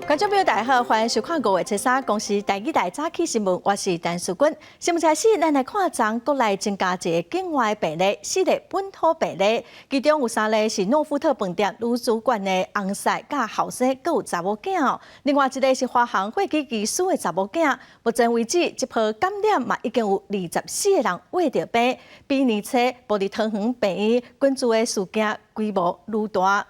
觀眾朋友大家好，歡迎收看5月初三公視台語台早起新聞，我是陳淑君。新聞開始，咱來看昨國內增加一个境外病例，四例本土病例，其中有三例是諾富特飯店女主管的翁婿佮後生，閣有查某囝。另外一个是華航貨機機師的查某囝。目前為止，這波感染嘛已經有24個人患著病，比年初埔里桃園病院群聚的事件規模愈大。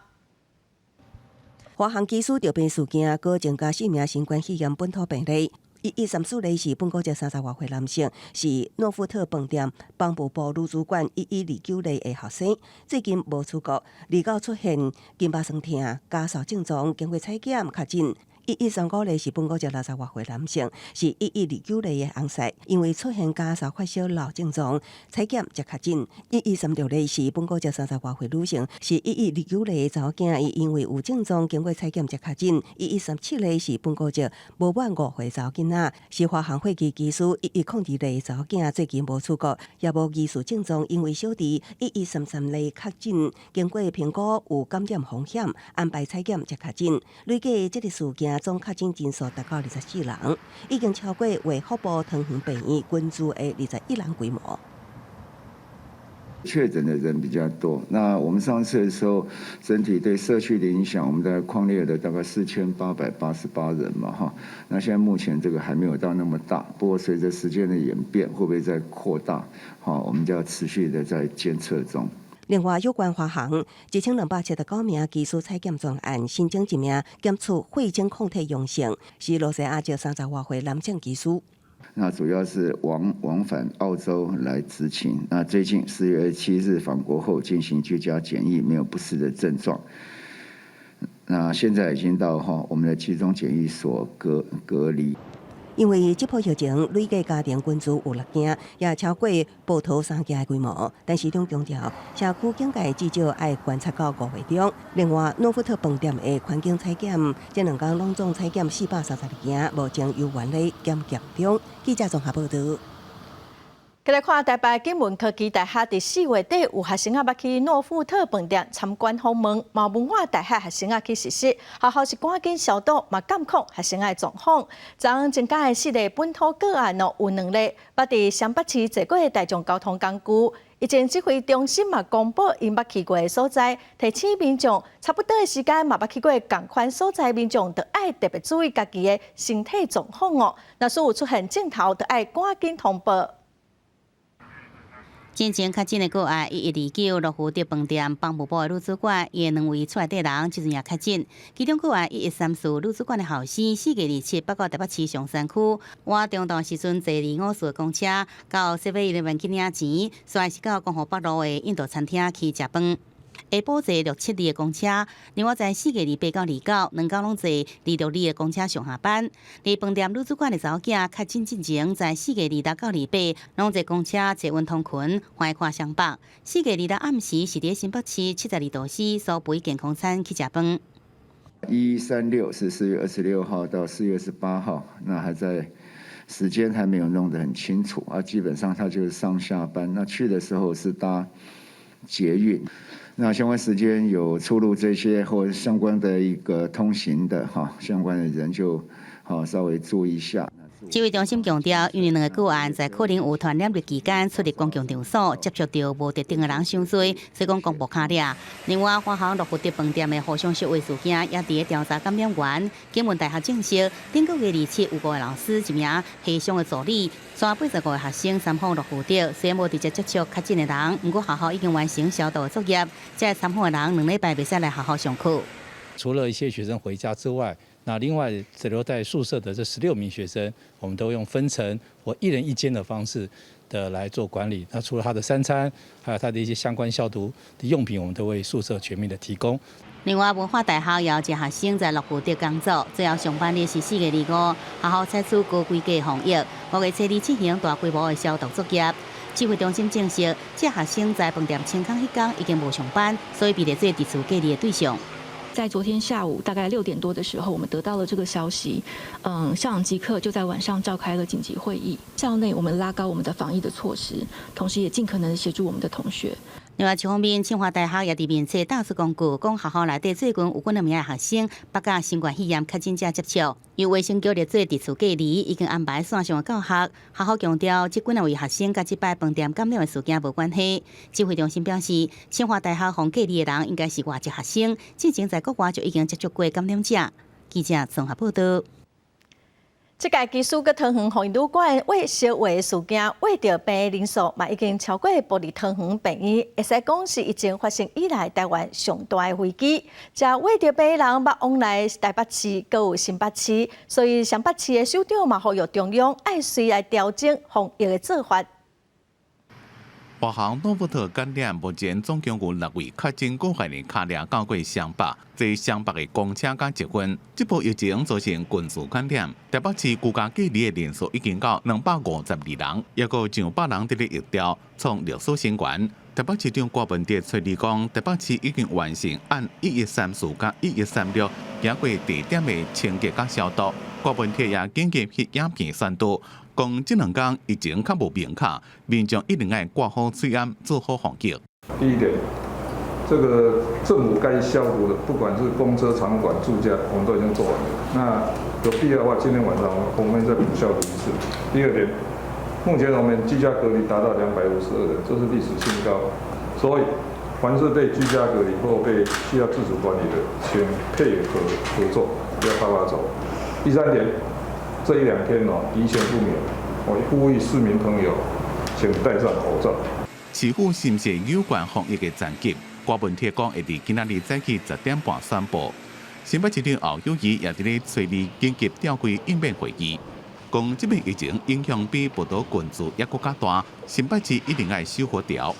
華航機師著病事件，閣增加四名新冠肺炎本土病例。1134例是本國籍30外歲男性，是諾富特飯店房務部女主管1129例的後生，最近無出國，29出現筋肉痠痛、咳嗽症狀，經過採檢確診。1135例是本國籍60外歲男性，是1129例的翁婿，因為出現咳嗽、發燒、老症狀，採檢才確診。1136例是本國籍30外歲女性，是1129例的查某囝，伊因為有症狀，經過採檢才確診。1137例是本國籍無滿5歲查某囡仔，是華航貨機機師1102例的查某囝，最近無出國，也無疑似症狀，因為小弟1133例確診，經過評估有感染風險，安排採檢才確診。累計這个事件總確診人數達到24人，已經超過衛福部桃園病院群聚的21人規模。確診的人比較多。那我們上次的時候，整體對社區的影響，我們大概匡列了大概4888人嘛，哈。那現在目前這個還沒有到那麼大，不過隨着時間的演變，會不會再擴大？哈，我們就要持續的在監測中。另外，有關華航1279名機師採檢專案，新增一名檢出血清抗體陽性，是羅西亞籍30外歲男性機師。那主要是往返澳洲來執勤。那最近4月27日返國後進行居家檢疫，沒有不適的症狀。那現在已經到哈我們的集中檢疫所隔離。因為這波疫情累計家庭群聚有六件，也超過埔桃三件的規模。但市長強調，社區警戒至少愛觀察到5月中。另外，諾富特飯店的環境採檢，這兩工攏總採檢432件，目前猶原咧檢驗中。記者綜合報導。繼來看台北景文科技大學佇4月底有學生仔欲去諾富特飯店參觀訪問，嘛文化大學學生仔去實習，學校是趕緊消毒，嘛監控學生仔的狀況。昨增加的四例本土個案哦，有兩例捌佇雙北市坐過大眾交通工具。疫情指揮中心嘛公布𪜶捌去過的所在，提醒民眾差不多的時間嘛捌去過仝款所在，民眾著愛特別注意家己的身體狀況哦。若是有出現症頭，著愛趕緊通報。進前確診的個案1129諾富特飯店房務部的女主管，伊的兩位厝內底人這陣也確診。其中個案1134女主管的後生，4月27北到台北市松山區，倚中晝時陣坐254的公車到7-Eleven去領錢，煞是到光復北路的印度餐廳去食飯。下晡坐672的公車，另外在4月28到29，兩工攏坐262的公車上下班。佇飯店女主管的查某囝確診進前，在4月26到28，攏坐公車捷運通勤，橫跨雙北。4月26暗時是佇新北市72度 C 蘇肥健康餐去食飯。 1136是4月26號到4月18號，那還在時間還沒有弄得很清楚啊。基本上他就是上下班，那去的時候是搭捷運。那相關時間有出入這些或相關的一個通行的哈，相關的人就好稍微注意一下。指揮中心強調，因為兩个個案在可能有傳染的期間出入公共場所，接觸著無特定的人傷濟，所以講公布較掠。另外，華航諾富特飯店的互相相話事件也佇咧調查感染源。景文大學證實，頂個月27有五個老師一名系上的助理，385個學生參訪諾富特，雖然無直接接觸確診的人，毋過學校已經完成消毒的作業。這參訪的人兩禮拜袂使來學校上課。除了一些學生回家之外，那另外留在宿舍的這16名學生，我們都用分層或一人一間的方式的來做管理。那除了他的三餐，還有他的一些相關消毒的用品，我們都為宿舍全面的提供。另外，文化大學也有一學生在諾富特工作，最後上班日是4月25，學校採取高規格防疫，5月初二進行大規模的消毒作業。指揮中心證實，這學生在飯店清空彼工已經無上班，所以被列做特殊隔離的對象。在昨天下午大概6點多的時候，我們得到了這個消息。校長即刻就在晚上召開了緊急會議。校內我們拉高我們的防疫的措施，同時也盡可能協助我們的同學。另外一方面，清華大學也佇面冊打出公告，講學校內底最近有幾若名學生捌佮新冠肺炎確診者接觸，由衛生局列做特殊隔離，已經安排線上的教學。學校強調，這幾若位學生佮這擺飯店感染的事件無關係。指揮中心表示，清華大學予隔離的人應該是外籍學生，之前在國外就已經接觸過感染者。記者綜合報道。這屆機師閣桃園防疫旅館挖燒話的事件，挖著病的人數嘛已經超過部立桃園病院，會使講是疫情發生以來台灣上大的危機。這挖著病的人捌往來台北市，閣有新北市，所以雙北市的首長嘛呼籲中央愛隨來調整防疫的做法。華航諾富特感染目前總共有六位確診個案的跤掠到過雙北，坐雙北的公車佮捷運，這波疫情造成群聚感染，台北市居家隔離的人數已經到252人，抑閣上百人佇咧疫調，創歷史新高。台北市長柯文哲揣二講，台北市已經完成按1134佮1136行過地點的清潔佮消毒。柯文哲也緊急翕影片宣導，講這兩工疫情較無明確，民眾一定愛掛好喙罨，做好防疫。第一點，這個政府該消毒的，不管是公車、場館、住家，我們都已經做完了。那有必要的話，今天晚上我們再補消毒一次。第二點，目前我們居家隔離達到252人，這是歷史新高。所以，凡是被居家隔離或被需要自主管理的，請配合合作，不要趴趴走。第三點，這一兩天哦，疫情不明，我呼籲市民朋友，請戴上口罩。市府是毋是有關防疫的層級？郭文鐵講會佇今仔日早起10點半宣布。新北市長侯友宜也佇咧揣二緊急召開應變會議，講這擺疫情影響比報道群聚猶閣較大，新北市一定愛守好調。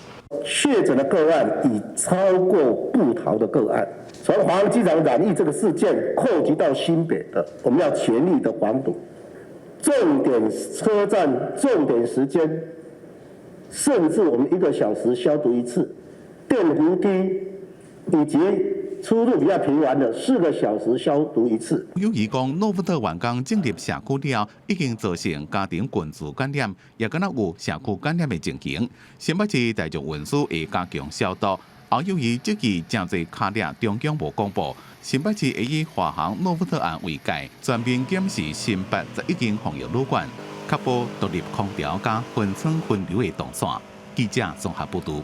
確診的個案已超過部桃的個案，從華航機場染疫這個事件擴及到新北的，我們要全力的防堵，重點車站、重點時間，甚至我們一個小時消毒一次，電扶梯以及出入比較頻繁的4個小時消毒一次。友宜講，諾富特員工進入社區了，已經造成家庭群聚感染，也敢若有社區感染的情形。新北市大眾運輸會加強消毒。侯友宜這次誠濟跤掠中央無公布，新北市會以華航諾富特案為戒，全面檢視新北11間防疫旅館，確保獨立空調佮分層分流的動線。記者綜合報導。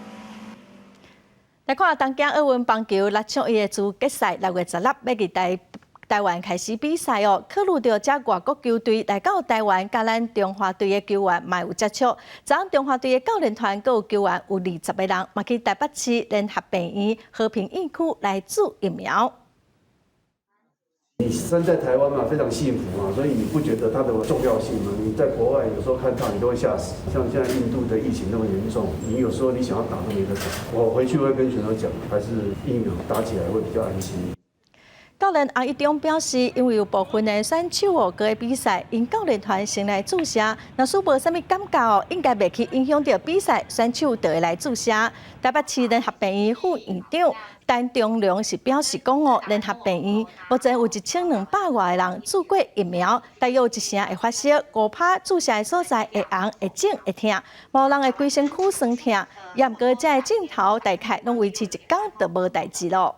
來看東京奧運棒球力場伊的資格賽6月16欲佇台灣開始比賽哦。考慮著遮外國球隊來到台灣，佮咱中華隊的球員嘛有接觸。昨昏中華隊的教練團閣有球員有20個人，嘛去台北市聯合病院和平院區來注疫苗。你身在台灣嘛，非常幸福嘛，所以你不覺得它的重要性嗎？你在國外有時候看到你都會嚇死，像現在印度的疫情那麼嚴重，你有時候你想要打都沒得打。我回去會跟選手講，還是疫苗打起來會比較安心。教練洪一中表示，因為有部分的選手哦，閣會比賽，𪜶教練團先來注射，若是無啥物感覺哦，應該袂去影響著比賽，選手就會來注射。台北市聯合病院副院長陳忠良是表示講哦，聯合病院目前有1200外個人注過疫苗，大約有一成會發燒，5%注射的所在會紅、會腫、會疼，無人會規身軀酸痛，也毋過這个症頭大概攏維持一工就無代誌囉。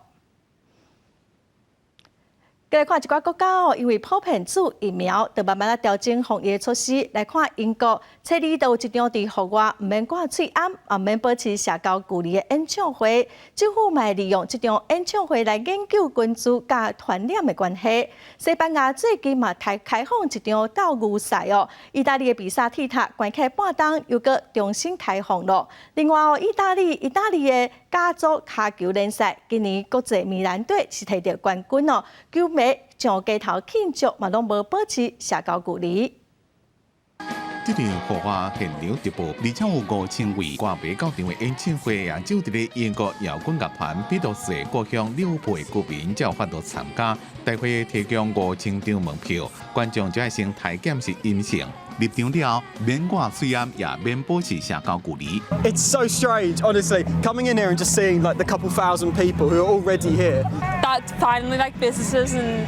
閣來看一寡國家哦，因為普遍注疫苗，就慢慢仔調整防疫措施。來看英國，揣二就有一場佇戶外毋免掛喙罨，也毋免保持社交距離的演唱會。政府嘛會利用這場演唱會來研究群聚佮傳染的關係。西班牙最近嘛開放一場鬥牛賽哦，意大利的比薩鐵塔關起半冬又閣重新開放囉。另外哦，意大利的甲組跤球聯賽今年國際米蘭隊是提著冠軍哦，球迷上街頭慶祝嘛，攏無保持社交距離。這場戶外現場直播，而且有5000位歌迷到場的演唱會，也只有佇咧英國搖滾樂團披頭士故鄉利物浦的居民才有法度參加。大會提供5000張門票，觀眾就愛先篩檢是陰性，入場了免掛喙罨，也免保持社交距離。 It's so strange, honestly, coming in here and just seeing like the couple thousand people who are already here. That finally, like, businesses and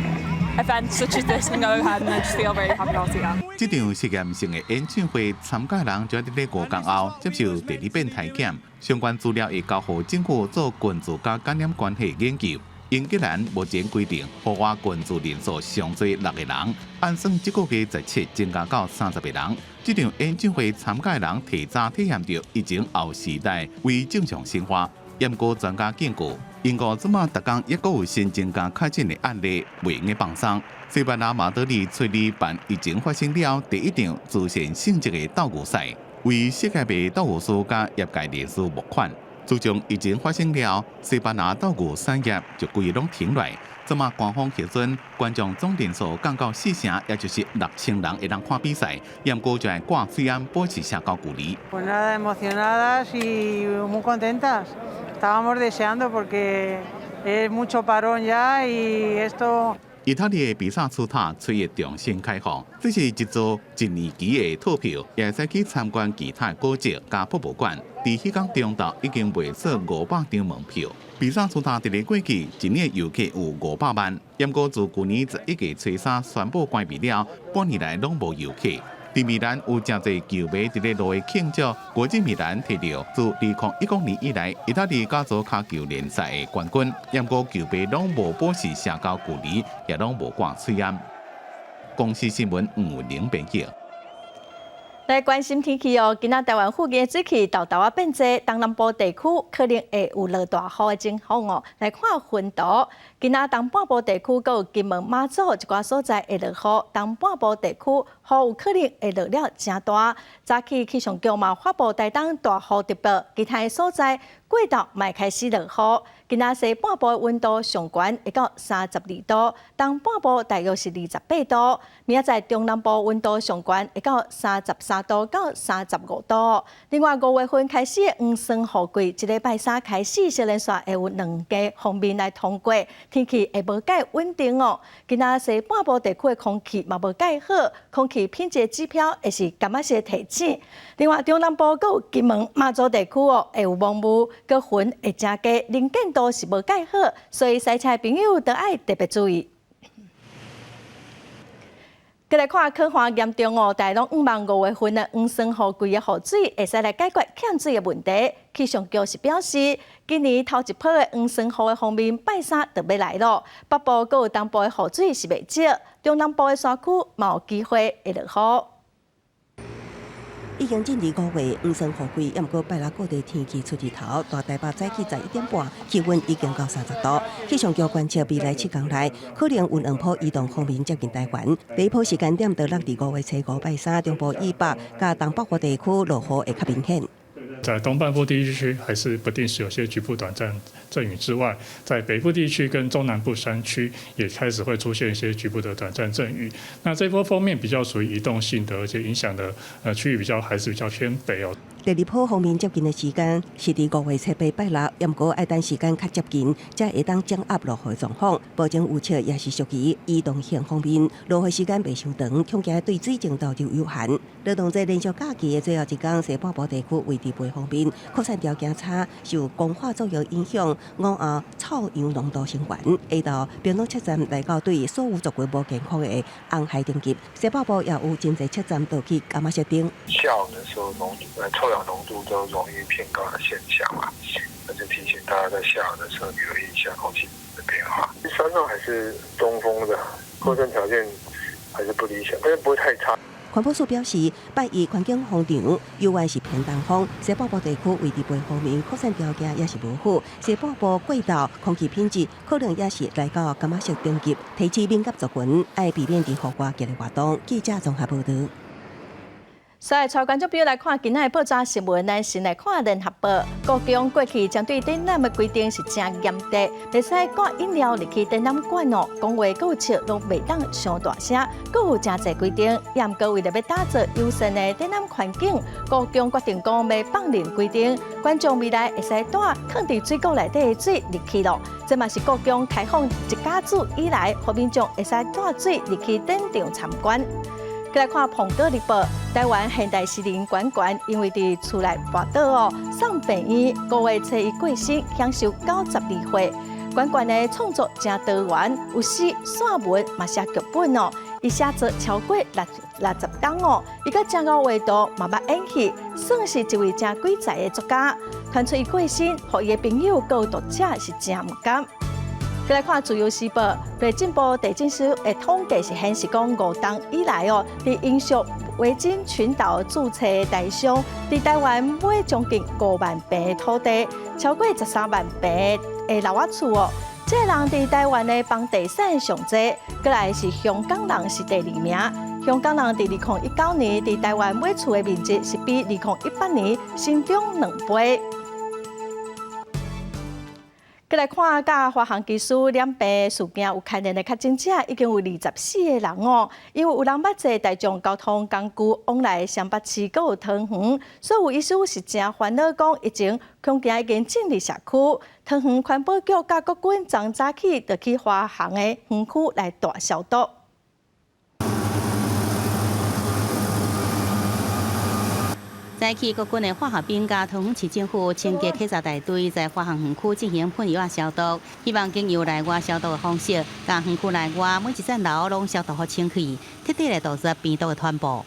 event such as this can go ahead, and I just feel really happy about it. 這場實驗性的演唱會參加人將佇咧5工後接受第二遍體檢，相關資料會交予政府做群聚佮感染關係研究。英格蘭目前規定，戶外群聚人數上濟六個人，按算這個月17增加到30個人。這場演唱會參加的人提早體驗著疫情後時代非正常生活。毋過專家警告，英國這馬逐工抑閣有新增加確診的案例，袂用放鬆。西班牙馬德里初二辦疫情發生了第一場慈善性質的鬥牛賽，為世界盃鬥牛士佮業界人士募款。自從疫情發生了，西班牙鬥牛產業就規個攏停落來。這馬官方核准觀眾總人數降到四成，也就是6000人會當看比賽，毋過就愛掛喙罨保持社交距離。 Pues nada, emocionadas y muy contentas. Estábamos deseando porque es mucho parón ya y esto. 意大利的比薩柱塔初一重新開放，這是一座一年期的套票，也會使去參觀其他古蹟佮博物館。佇彼工中晝已經賣出500張門票。比薩柱塔佇咧過去一年遊客有500萬，毋過自舊年11月初三宣布關閉了，半年來攏無遊客。佇米蘭有誠濟球迷佇咧路的慶祝，國際米蘭摕著自2010年以來，意大利甲組跤球聯賽的冠軍。毋過球迷攏無保持社交距離，也攏無掛喙罨。公視新聞吳文玲編輯。來關心天氣哦，今仔台灣附近的水汽沓沓仔變濟，東南部地區可能會有落大雨的情況哦。來看雲圖，今仔東半部地區閣有金門馬祖一寡所在會落雨，東半部地區雨有可能會落了誠大。早起氣象局嘛發布台東大雨特報，其他的所在過晝嘛會開始落雨。今仔西半部的溫度上懸會到32度，東半部大約是28度。明仔載中南部溫度上懸會到33度到35度。另外5月份開始的黃酸雨季，這禮拜三開始，小連續會有兩個鋒面來通過，天氣會無蓋穩定哦。今仔西半部地區的空氣嘛無蓋好，空氣品質指標會是柑仔色提醒。另外中南部閣有金門馬祖地區哦，會有濃霧，閣雲會誠低，能見度是無蓋好，所以駛車的朋友都愛特別注意。閣來看乾旱嚴重哦，大家攏向望5月份的黃酸雨季的雨水會使來解決欠水的問題。氣象局是表示，今年頭一波的黃酸雨的鋒面拜三就欲來囉。北部閣有東部的雨水是袂少，中南部的山區嘛有機會會落雨。已經進入5月，黃酸雨季，毋過拜六各地天氣出日頭，大台北早起11點半，氣溫已經到30度。氣象局觀測未來7工內，可能有兩波移動鋒面接近台灣。第一波時間點就落佇5月初五拜三，中部以北佮東北部地區落雨會較明顯。在東半部地區還是不定時有些局部短暫陣雨之外，在北部地區跟中南部山區也開始會出現一些局部的短暫陣雨。那這波鋒面比較屬於移動性的，而且影響的區域比較還是比較偏北哦。第二波鋒面接近的時間是佇5月初八拜六，毋過愛等時間較接近，才會當掌握落雨狀況。目前預測也是屬於移動性鋒面，落雨時間袂傷長，恐驚對水情投入有限。勞動節連續假期的最後一工，西半部地區位置背風面，擴散條件差，受光化作用影響，午後臭氧濃度升懸，下晝屏東測站來到對所有族群無健康的紅海等級。西北部也有真濟測站都去柑仔色燈。下午的時候濃臭氧濃度都容易偏高的現象嘛，那就提醒大家在下午的時候留意一下空氣的變化。山上還是東風的，擴散條件還是不理想，但是不會太差。環保署表示，拜一環境風場猶原是偏東風，西北部地區位置背風面擴散條件也是無好，西北部過晝空氣品質可能也是來到柑仔色等級，提醒敏感族群愛避免佇戶外劇烈活動。記者綜合報導。所以，帶觀眾朋友來看今仔的報紙新聞，咱先來看聯合報。故宮過去針對展覽的規定是誠嚴格，袂使掛飲料入去展覽館哦，講話閣笑攏袂當傷大聲，閣有誠濟規定。也毋過為著欲打造友善的展覽環境，故宮決定講欲放任規定，觀眾未來會使帶囥佇水果內底的水入去囉。這嘛是故宮開放一甲子以來，予民眾會使帶水入去展場參觀。閣來看《蘋果日報》，台灣現代詩人關關因為佇厝內跋倒哦，送病院，5月初一過身，享壽92歲。關關的創作誠多元，有詩、散文，嘛寫劇本哦。伊寫作超過60冬哦，伊閣誠𠢕畫圖，嘛捌演戲，算是一位誠鬼才的作家。傳出伊過身，予伊的朋友佮讀者是誠毋甘。閣來看《自由時報》，內政部地政司的統計是顯示講，5冬以來哦，佇英屬維珍群島註冊的台商，佇台灣買將近5萬坪土地，超過13萬坪的樓仔厝哦。這個人佇台灣的房地產上濟，閣來是香港人是第二名。香港人佇2019年佇台灣買厝的面積是比2018年成長2倍。閣來看，佮華航機師染病事件有牽連的確診者已經有24個人哦。因為有人捌坐大眾交通工具往來雙北市閣有桃園，所以有醫師是誠煩惱，講疫情恐驚已經進入社區。桃園環保局佮國軍昨早起就去華航的園區來大消毒。早起國軍的化學兵佮桃園市政府清潔稽查大隊在華航園區進行噴藥仔消毒，希望經由內外消毒的方式，將園區內外每一層樓攏消毒予清氣，徹底來杜絕病毒的傳播。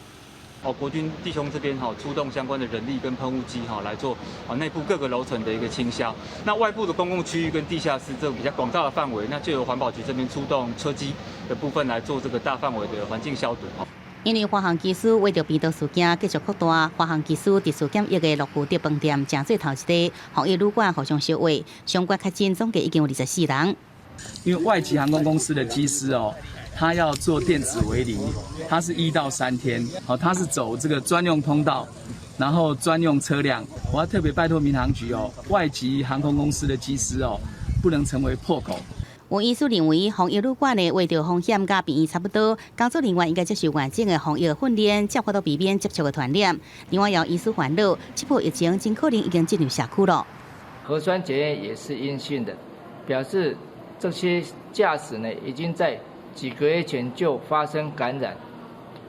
哦，國軍弟兄這邊哈出動相關的人力跟噴霧機哈來做啊內部各個樓層的一個清消，那外部的公共區域跟地下室這個比較廣大的範圍，那就由環保局這邊出動車機的部分來做這個大範圍的環境消毒。因為華航機師為著病毒事件繼續擴大，華航機師佇事檢疫的諾富特飯店誠做頭一个防疫旅館互相相話，相關確診總計已經有24人。因為外籍航空公司的機師哦，他要做電子圍離，他是1到3天，哦，他是走這個專用通道，然後專用車輛。我要特別拜託民航局哦，外籍航空公司的機師哦，不能成為破口。有醫師認為，防疫旅館的患著風險佮病院差不多，工作人員應該接受完整的防疫訓練，才有法度避免接觸的傳染。另外，有醫師煩惱，這波疫情真可能已經進入社區了。核酸檢驗也是陰性的，表示這些駕駛呢已經在幾個月前就發生感染。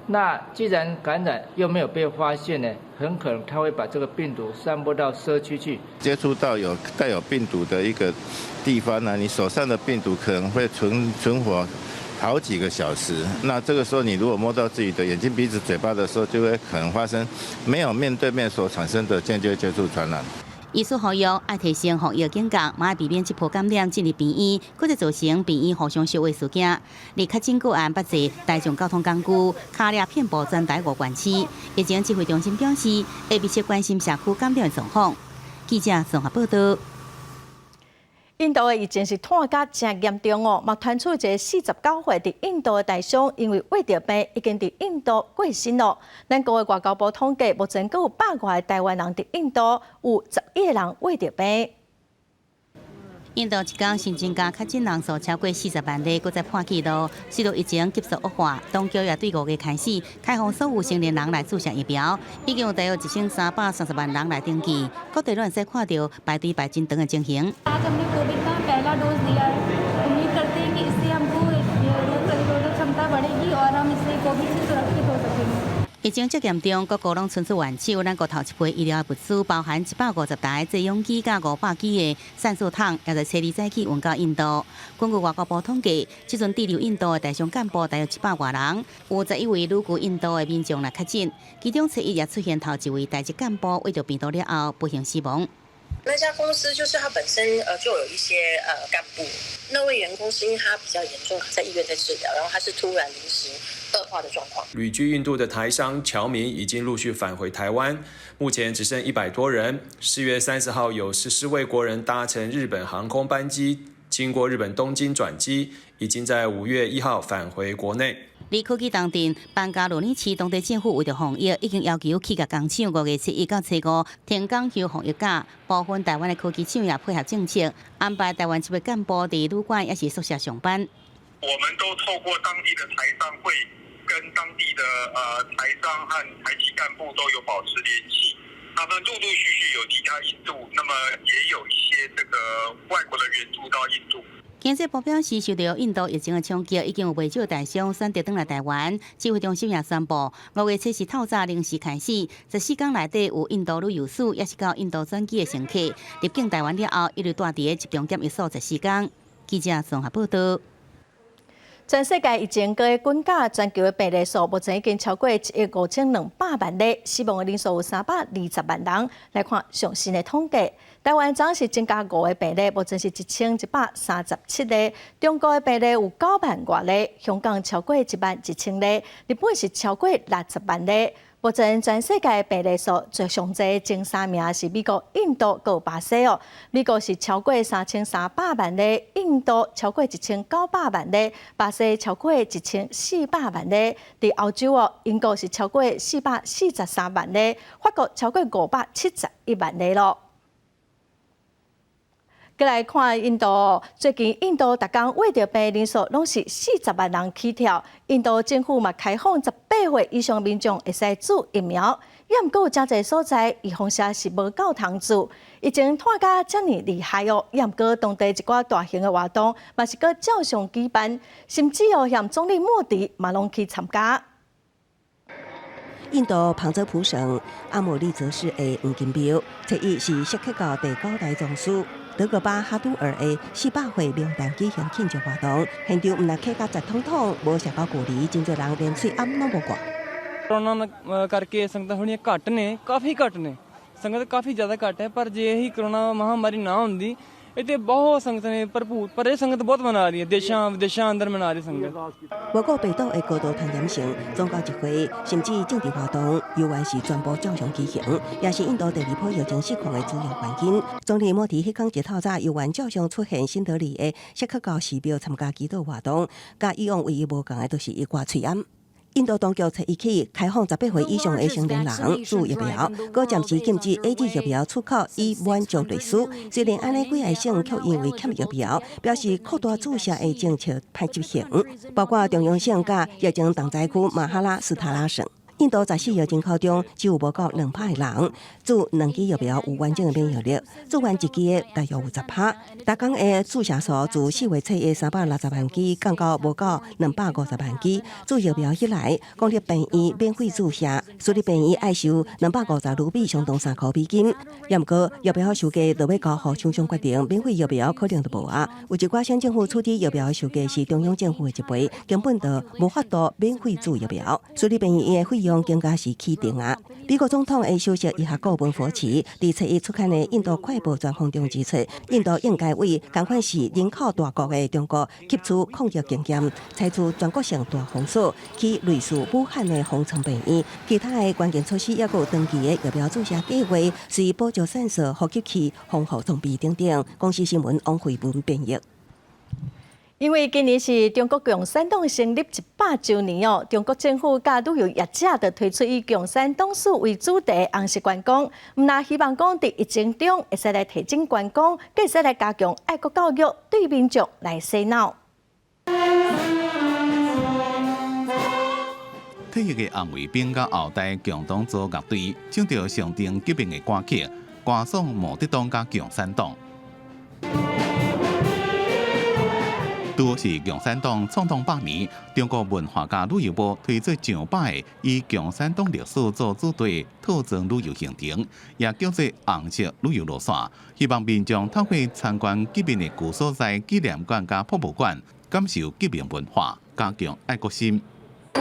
那既然感染又沒有被發現呢，很可能他會把這個病毒散播到社區去。接觸到有帶有病毒的一個地方呢，你手上的病毒可能會存活好幾個小時。那這個時候你如果摸到自己的眼睛、鼻子、嘴巴的時候，就會可能發生沒有面對面所產生的間接接觸傳染。醫師呼籲愛提升防疫警覺，嘛愛避免這波感染進入病院，閣再造成病院互相相話事件。而確診個案捌坐大眾交通工具，跤跡遍佈全台五縣市。疫情指揮中心表示，會密切關心社區感染狀況。記者綜合報道。印度的疫情是拖甲誠嚴重哦，嘛傳出一个49歲佇印度的台商，因為穢著病已經佇印度過身咯。咱國的外交部統計，目前閣有100外个台灣人佇印度，有11個人穢著病。印度一工新增加確診人數超過40萬例，閣再破紀錄。隨著疫情急速惡化，當局也對5月開始開放所有成年人來注射疫苗，已經有大約1330萬人來登記。各地攏會使看著排隊排真長的情形。疫情這嚴重，各國攏伸出援手。咱國頭一批醫療物資，包含150台濟氧機佮500支的散射筒，也在初二早起運到印度。根據外交部統計，這陣滯留印度的台商幹部大約100外人，有11位旅居印度的民眾來確診，其中初一也出現頭一位台籍幹部罹著病毒了後不幸死亡。那家公司就是他本身就有一些幹部，那位員工是因為他比較嚴重，在醫院在治療，然後他是突然臨時惡化的狀況。旅居印度的台商僑民已經陸續返回台灣，目前只剩100多人。4月30號有14位國人搭乘日本航空班機，經過日本東京轉機，已經在5月1號返回國內。佇科技重鎮班加羅爾市當地政府為著防疫，已經要求企業工廠5月7日到初五停工休防疫假。部分台灣的科技廠也配合政策，安排台灣籍的幹部佇旅館抑是宿舍上班。我們都透過當地的台商會，跟當地的台商和台籍幹部都有保持聯繫。他們陸陸續續有離開印度，那麼也有一些這個外國的援助到印度。經濟部表示，受著印度疫情的衝擊，已經有袂少台商選擇轉來台灣。指揮中心也宣布，5月7日透早零時開始，14天內底有印度旅遊史，抑是到印度轉機的乘客，入境台灣了後，一律蹛佇咧集中檢疫所14天。記者綜合報道。全世界疫情閣滾加，全球的病例數目前已經超過1億5200萬例，死亡的人數有320萬人。來看上新的統計，台灣昨是增加五個病例，目前是1137例。中國的病例有9萬外例，香港超過1萬1000例，日本是超過60萬例。目前全世界病例數最上濟前三名是美國、印度閣巴西哦。美國是超過3300萬例，印度超過1900萬例，巴西超過1400萬例。佇歐洲哦，英國是超過443萬例，法國超過571萬例囉。閣來看印度，最近印度逐工穢著病人數攏是40萬人起跳。印度政府嘛開放18歲以上民眾會使注疫苗，抑毋過有誠濟所在預防射是無夠通注。疫情拖甲遮爾厲害哦，抑毋過當地一寡大型的活動嘛是閣照常舉辦，甚至哦，連總理莫迪嘛攏去參加。印度旁遮普省阿姆利則市的黃金廟，初一是錫克教第九代宗師德格巴哈杜爾的400歲冥誕舉行慶祝活動，現場毋但客甲雜統統，無社交距離，真濟人連喙罨攏無掛。 ਕਰੋਨਾ ਕਰਕੇ ਸੰਗਤਾਂ ਥੋੜ੍ਹੀਆਂ ਘੱਟ ਨੇ, ਕਾਫੀ ਘੱਟ ਨੇ ਸੰਗਤ, ਕਾਫੀ ਜ਼ਿਆਦਾ ਘੱਟ ਹੈ। ਪਰ ਜੇ ਇਹੀ ਕਰੋਨਾ ਮਹਾਮਾਰੀ ਨਾ ਹੁੰਦੀ, ਇੱਥੇ ਬਹੁਤ ਸੰਗਤ ਨੇ ਭਰਪੂਰ, ਪਰ ਇਹ ਸੰਗਤ ਬਹੁਤ ਮਨਾ ਰਹੀ ਹੈ, ਦੇਸ਼ਾਂ ਵਿਦੇਸ਼ਾਂ ਅੰਦਰ ਮਨਾ ਰਹੀ ਸੰਗਤ。無顧病毒的高度傳染性，宗教集會甚至政治活動，猶原是全部照常舉行，也是印度第二波疫情失控的主要原因。總理莫迪彼工一透早，猶原照常出現新德里的錫克教寺廟參加祈禱活動，佮以往唯一無仝的，就是伊掛喙罨。印度當局初一起開放18歲以上的成年人注疫苗，閣暫時禁止 AZ 疫苗出口以滿足類似。雖然按呢幾个省卻因為欠疫苗，表示擴大注射的政策歹執行，包括中央省佮疫情重災區馬哈拉斯塔拉省。印度14億人口中，只有無夠2趴的人注兩劑疫苗有完整的免疫力，注完一劑的大約有10趴。逐工的注射數自4月初的360萬劑降到無夠250萬劑。注疫苗以來，公立病院免費注射，私立病院愛收250盧比，相當3箍美金。也毋過疫苗售價落尾交予廠商決定，免費疫苗可能就無啊。有一寡省政府處置疫苗的售價是中央政府的一倍，根本就無法度免費注疫苗。私立病院的費用更加是起定啊！美國總統的首席醫學顧問佛奇佇初一出刊的《印度快報》專訪中指出，印度應該為仝款是人口大國的中國吸取抗疫經驗，採取全國性大封鎖，去類似武漢的封倉病院。其他的關鍵措施抑閣有長期的疫苗注射計劃，隨補助線索、呼吸器、防護裝備等等。公視新聞王慧文編譯。因為今年是中國共產黨成立100週年哦，中國政府佮旅遊業者就推出以共產黨史為主題紅色觀光，毋但希望講佇疫情中會使來提振觀光，閣會使來加強愛國教育，對民眾來洗腦。退役的紅衛兵佮後代共同組樂隊，唱著象徵革命的歌曲，歌頌毛澤東佮共產黨。拄是共產黨創黨百年，中國文化佮旅遊部推出上百个以共產黨歷史做主題套裝旅遊行程，也叫做紅色旅遊路線，希望民眾透過參觀革命的舊所在、紀念館佮博物館，感受革命文化，加強愛國心。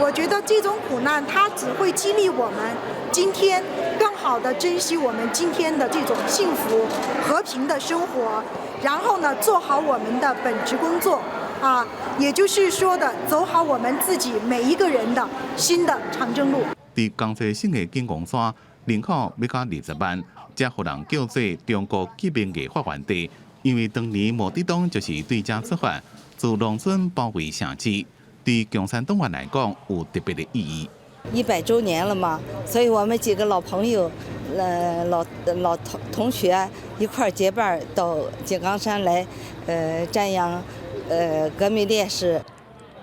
我覺得這種苦難，它只會激勵我們今天更好地珍惜我們今天的這種幸福和平的生活，然後呢，做好我們的本職工作。啊，也就是說的，走好我們自己每一個人的新的長征路。佇江西省的井岡山，人口欲到20萬，這予人叫做中國革命的發源地。因為當年毛澤東就是對遮出發，自農村包圍城市，對共產黨員來講有特別的意義。 100週年了嘛，所以我們幾個老朋友、老同學一塊結伴到井岡山來，瞻仰革命烈士。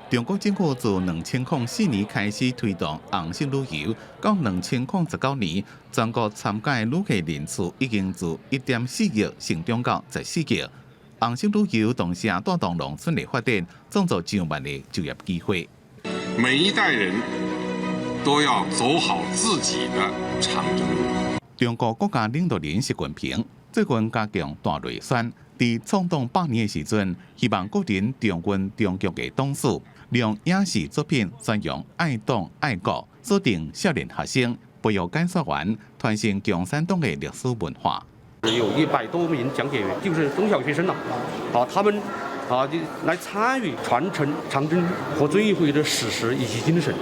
中國政府自2004年開始推動紅色旅遊，到2019年，全國參加的旅客人次已經自1.4億成長到14億。紅色旅遊同時也帶動農村的發展，創造上萬的就業機會。每一代人都要走好自己的長征路。中國國家領導人習近平最近加強大內宣，佇佇創黨百年的時陣，希望國人重溫中共的黨史，利用影視作品宣揚愛黨愛國，鎖定少年學生，培育解說員，傳承共產黨的歷史文化。有100多名講解員，就是中小學生啦，啊，他們啊就來參與傳承長征和遵義會議的史實以及精神。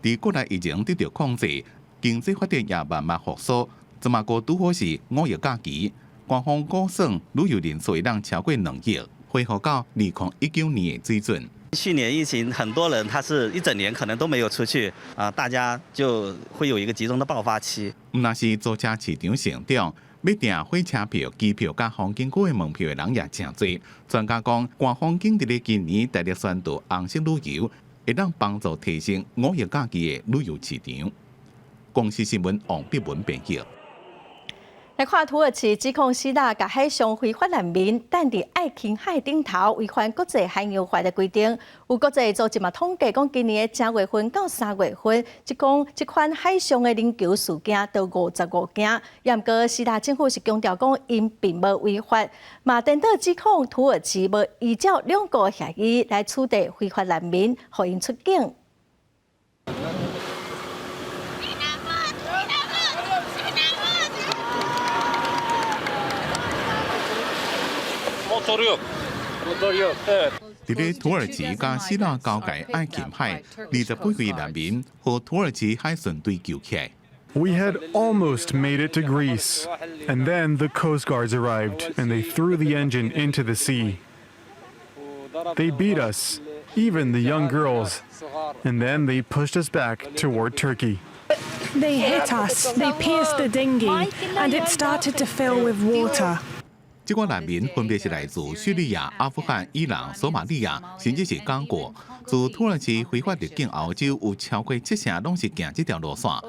佇國內疫情得到控制，經濟發展也慢慢復甦。這馬閣拄好是五一假期，官方估算旅遊人數會當超過2億，恢復到2019年的水準。去年疫情，很多人他是一整年可能都沒有出去啊，大家就會有一個集中的爆發期。毋但是租車市場成長，欲訂火車票、機票佮風景區的門票的人也誠濟。專家講，官方景佇咧今年大力宣導紅色旅遊，會當幫助提升五一假期的旅遊市場。公視新聞王碧文編譯。來看土耳其指控希臘共海上非法難民擲佇愛琴海頂頭，違反國際海洋法的規定。有國際組織嘛統計講，今年的正月份到3月份，這講這款海上的人球事件都55件。毋過希臘政府是強調講，𪜶並無違法。嘛顛倒指控土耳其無依照兩國協議來處置非法難民，予𪜶出境。佇咧土耳其佮希臘交界愛琴海，20幾位難民予土耳其海巡隊救起來。 We had almost made it to Greece, and then the Coast Guards arrived and they threw the engine into the sea. They beat us, even the young girls, and then they pushed us back toward Turkey. They hit us, they pierced the dinghy, and it started to fill with water. 這寡難民分別是來自敘利亞、阿富汗、伊朗、索馬利亞，甚至是剛果。自土耳其非法入境歐洲，有超過七成攏是行這條路線。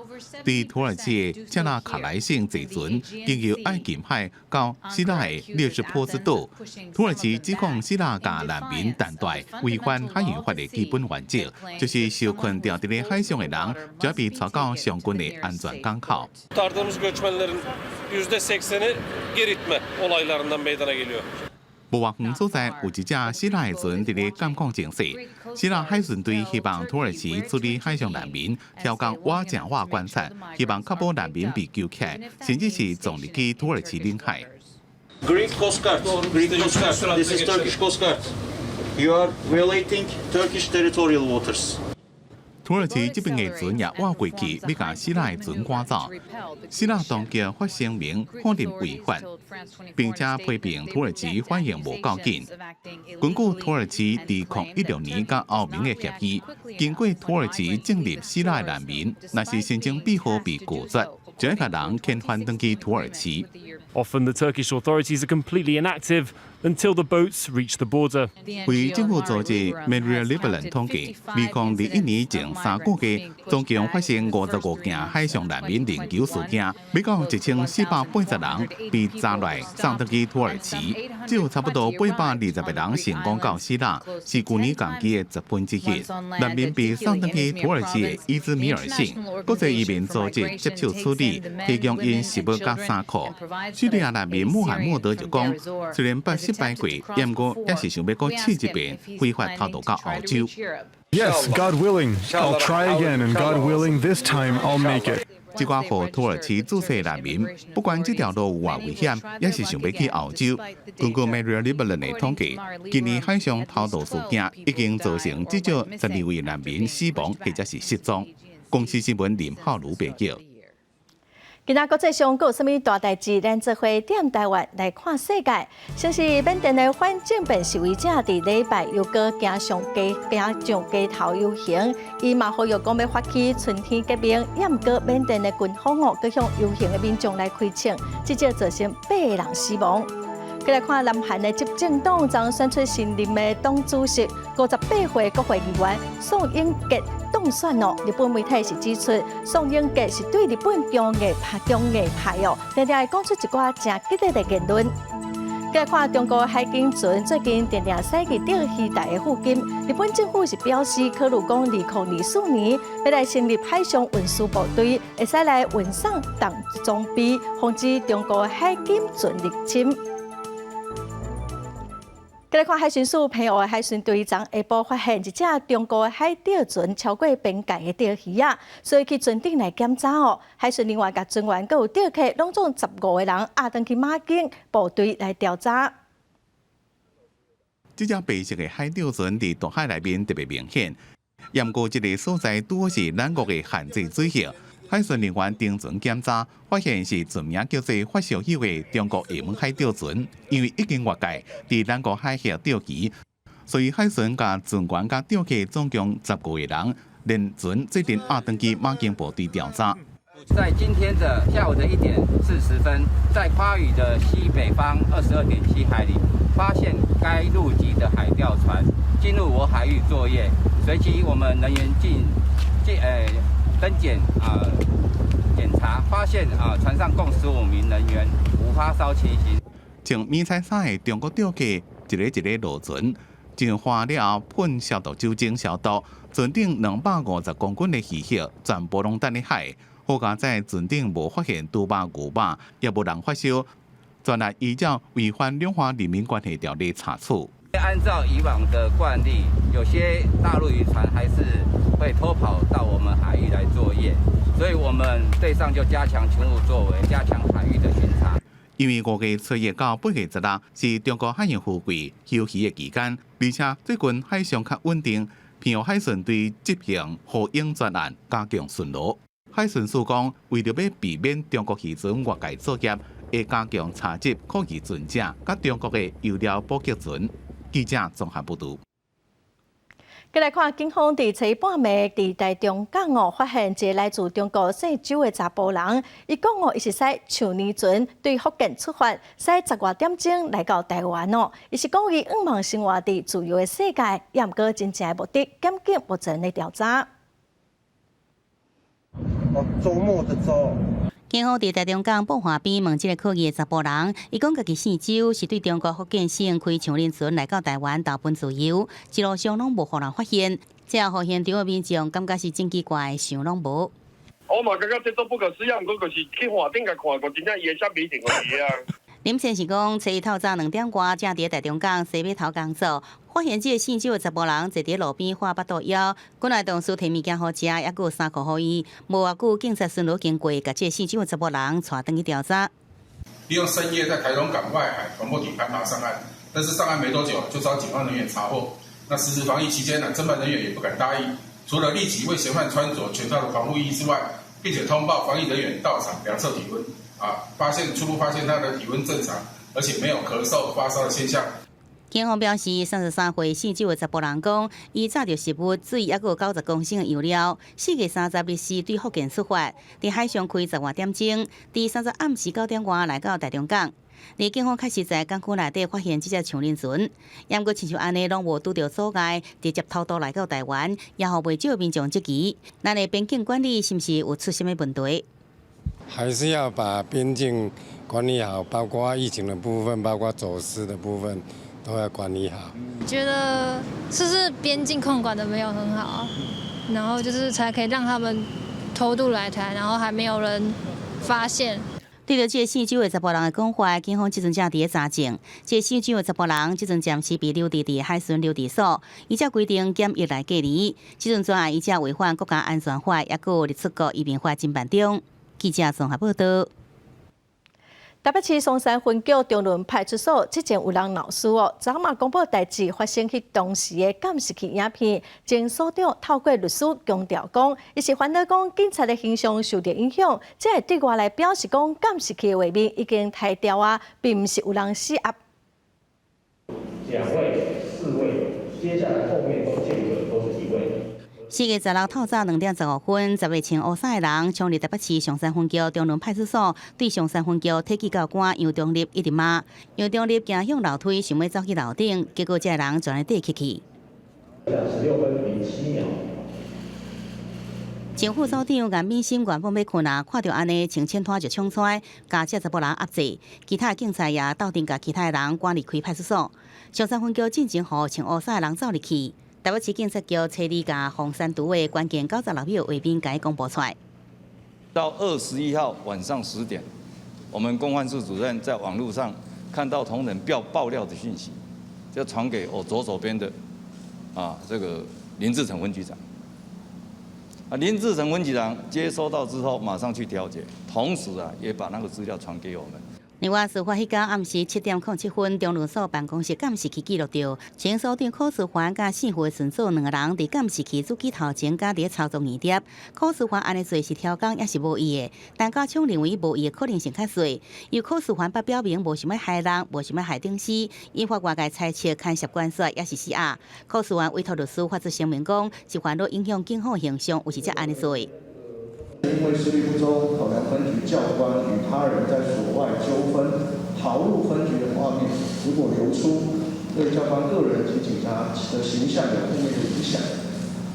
對土耳其的切納卡萊省坐船，經由愛琴海到希臘的列斯波斯島。土耳其指控希臘共難民擲蹛，違反海洋法的基本原則，就是受困佇佇咧海上的人，就欲被帶到上近的安全港口。 Kurtardığımız göçmenlerin %80'i geri itme olaylarından meydana geliyor. 無偌遠所在有一隻希臘的船佇咧監控情勢。希臘海巡隊希望土耳其處理海上難民，調工倚正倚觀察，希望確保難民被救起來，甚至是撞入去土耳其領海。 Greek Coast Guard, Greek Coast Guard. This is Turkish Coast Guard. You are violating Turkish territorial waters. 土耳其這邊的船也倚過去，欲共希臘的船趕走。希臘當局發聲明否認違法，並且批評土耳其反應無夠緊。根據土耳其佇2016年佮歐盟的協議，經過土耳其進入希臘的難民，若是申請庇護被拒絕，就欲共人遣返轉去土耳其。 Often the Turkish authorities are completely inactive until the boats reach the border. 非政府組織 Merial Lebanon 統計，2021年前3個月，總共發生55件海上難民人球事件，欲到1480人被抓來送轉去土耳其，只有差不多820個人成功到希臘，是舊年同期的1/10。難民被送轉去土耳其的伊茲米爾省，國際移民組織接手處理，提供𪜶食物佮衫褲。敘利亞難民穆罕默德就講，雖然捌失敗過，毋過也是想欲閣試一遍，非法偷渡到歐洲。 Yes, God willing, I'll try again, and God willing, this time I'll make it. 這寡予土耳其注射難民，不管這條路有偌危險，也是想欲去歐洲。根據 Merial Lebanon 的統計，今年海上偷渡事件已經造成至少12位難民死亡或者是失蹤。公視新聞林浩如報道。今仔國際上閣有啥物大代誌？咱做伙踮台灣來看世界。先是緬甸的反政變示威者佇禮拜又閣行上街頭遊行，伊嘛呼籲講欲發起春天革命，也毋過緬甸的軍方哦，閣向遊行的民眾來開槍，至少造成八個人死亡。閣來看南韓的執政黨昨選出新任的黨主席，58歲國會議員宋英傑當選哦。日本媒體是指出，宋英傑是對日本強硬派哦，定定會講出一寡誠激烈的言論。閣來看中國海警船最近定定駛去釣魚台的附近，日本政府是表示考慮講，2024年欲來成立海上運輸部隊，會使來運送重裝備，防止中國海警船入侵。來看海巡署澎湖的海巡隊長下晡發現一隻中國的海釣船超過邊界的釣魚仔，所以去船頂來檢查哦。海巡人員佮船員閣有釣客，攏總15個人押轉去馬經部隊來調查。這隻白色的海釣船佇大海內面特別明顯，毋過這个所在拄好是咱國的限制水域。海巡人員登船檢查，發現是船名叫做發燒友的中國廈門海釣船，因為已經越界，佇咱國海域釣魚，所以海巡共船員佮釣客總共15個人，連船做陣押轉去馬經部隊調查。在今天的下午的1點40分，在花嶼的西北方22.7海里，發現該陸籍的海釣船進入我海域作業，隨即我們人員進進登檢啊檢查，發現啊船上共15名人員無發燒情形。穿迷彩衫的中國釣客一个一个落船，淨化了後噴消毒酒精消毒，船頂250公斤的魚肉全部攏擲佇海。好佳哉船頂無發現豬肉、牛肉，也無人發燒，全來依照違反兩岸人民關係條例查處。按照以往的慣例，有些大陸漁船還是會偷跑到我們海域來作業，所以我們隊上就加強勤務作為，加強海域的巡查。因為5月初一到8月16是中國海洋富貴休漁的期間，而且最近海上較穩定，澎湖海巡隊執行護鷹專案，加強巡邏。海巡署講，為著欲避免中國漁船越界作業，會加強查緝可疑船隻，佮中國的油料補給船。記者綜合報導。繼來看，警方佇初一半暝佇台中港哦，發現一个來自中國姓周的查埔人，伊講哦，伊是駛長年船對福建出發，駛十外點鐘來到台灣哦。伊是講伊向望生活佇自由的世界，也毋過真正的目的，檢警目前咧調查。哦，週末的週。警方佇台中港布華邊問這个可疑的查埔人，伊講家己姓周，是對中國福建省開長輪船來到台灣投奔自由，一路上攏無予人發現。這後，予現場的民眾感覺是真奇怪，想攏無。我嘛感覺這足不可思議，毋過就是去岸頂共看過，真正伊的啥物定就是啊。林先生講，初一透早2點外，正佇台中港西碼頭工作，發現這个姓周的查埔人坐佇路邊畫腹肚枵，本來同事提物件予食，猶閣有衫褲予伊。無偌久，警察巡邏經過，共這个姓周的查埔人帶轉去調查。利用深夜在台中港外海船舶底攀爬上岸，但是上岸沒多久就遭警方人員查獲。那實施防疫期間呢，偵辦人員也不敢大意，除了立即為嫌犯穿着全套的防護衣之外，並且通報防疫人員到場量測體溫。啊！發現初步發現他的體溫正常，而且沒有咳嗽、發燒的現象。警方表示，33歲姓周的查埔人講，伊炸著食物、水，猶閣有90公升的油料。4月30日時對福建出發，佇海上開十外點鐘，佇30暗時9點外來到台中港。而警方確實在港區內底發現這隻長輪船，毋過親像按呢攏無拄著阻礙，直接偷渡來到台灣，也予袂少民眾質疑，咱的邊境管理是毋是有出啥物問題？還是要把邊境管理好，包括疫情的部分，包括走私的部分，都要管理好。覺得是不是邊境控管的沒有很好，然後就是才可以讓他們偷渡來台，然後還沒有人發現。對著這个姓周的查埔人的講法，警方這陣正佇咧查證。這个姓周的查埔人這陣暫時被留置佇海巡留置所，依照規定檢疫來隔離。這陣專案依照違反國家安全法，猶閣有入出國移民法偵辦中。記者綜合報道。台北市松山分局中崙派出所之前有人鬧事哦，昨嘛公布代誌發生彼當時的監視器影片，前所長透過律師強調講，伊是煩惱講警察的形象受著影響，這會對外來表示講監視器的畫面已經拆掉啊，並毋是有人施壓。兩位、四位，接下來後面都間隔都是一位。 4月16透早2點15分，10位穿烏衫的人衝入台北市松山分局中崙派出所，對松山分局體技教官楊中立一直罵。楊中立行向樓梯，想欲走去樓頂，結果這个人全咧綴去。 16分07秒。前副所長顏敏心原本欲睏啊，看著按呢，穿淺拖就衝出來，共這查埔人壓制。其他警察也鬥陣共其他的人趕離開派出所。松山分局進前予穿烏衫的人走入去。台北市警察局初二共封刪除的關鍵96秒畫面，共伊公布出來。到21號晚上10點，我們公安處主任在網路上看到同仁爆爆料的訊息，就傳給我左手邊的啊，這個林志成分局長。啊，林志成分局長接收到之後，馬上去調解，同時啊，也把那個資料傳給我們。另外，事發彼工暗時7點07分，中壢所辦公室監視器記錄著，前所長柯思環佮姓胡的孫子兩个人佇監視器主機頭前，佮佇咧操作硬碟。柯思環按呢做是刁工，抑是無意的？陳家聰認為無意的可能性較細。由柯思環捌表明無想欲害人，無想欲害頂司，引發外界猜測牽涉關說，抑是死壓。柯思環委託律師發出聲明講，是煩惱影響警方形象，有時才按呢做。因為思慮不周，考量分局教官與他人在所外糾紛，逃入分局的畫面，如果流出，對教官個人及警察的形象有負面的影響，